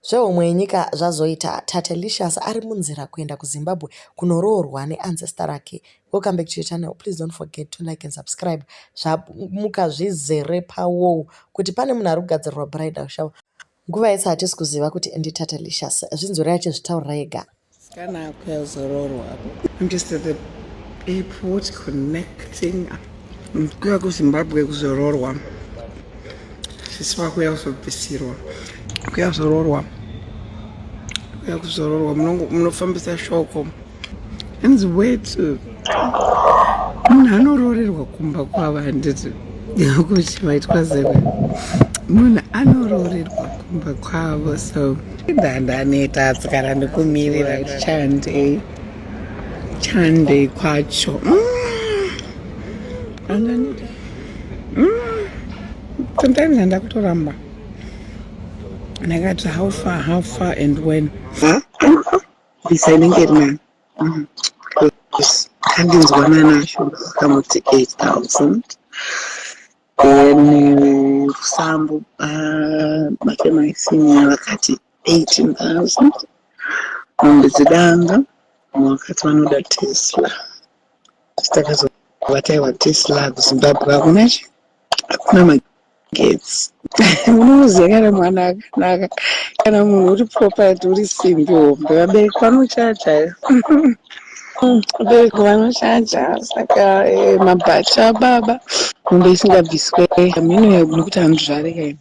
Zvehomwe yenyika zvazoita Tatelicious ari munzira kuenda kuZimbabwe kunoroorwa neancestor rake. Welcome back to your channel. Please don't forget to like and subscribe. Zvamuka zvizere pawow kuti pane munhu ari kugadzirirwa bridal shower. Nguva yese hatisi kuziva kuti ndiTatelicious. Zvinzwere achizvitaurira ega. Kana kuyazororwa. I'm just at the airport connecting. Kuya kuZimbabwe kuzororwa. Sisi vakuya kuzobvisirwa. Kuya kuzororwa. Kuya kuzororwa munofambisa shoko. Hanzi wetu. Munhu anoroorerwa kumba kwavo handiti. Kuti maitwa zeve. Munhu anoroorerwa kumba kwavo so ndandaneta atsikana ndikumirira kuti chandei chandei kwacho andaneta sometimes handakutoramba ndakati how far how far and when Visa inenge iri nani kandinzwana nasho kamuti 8000 then rusambo matemaisini vakati 18000 mombe dzedanga vakati vanoda Tesla takazovata Tesla kuZimbabwe hakuna chi hakuna magetsi. Unoziva kana mwana akanaka kana munhu uri property uri simbi hombe vabereki vanochaja vabereki vanochaja saka mabhacha baba mombe isingabviswe mhino nekuti handizvare kaini.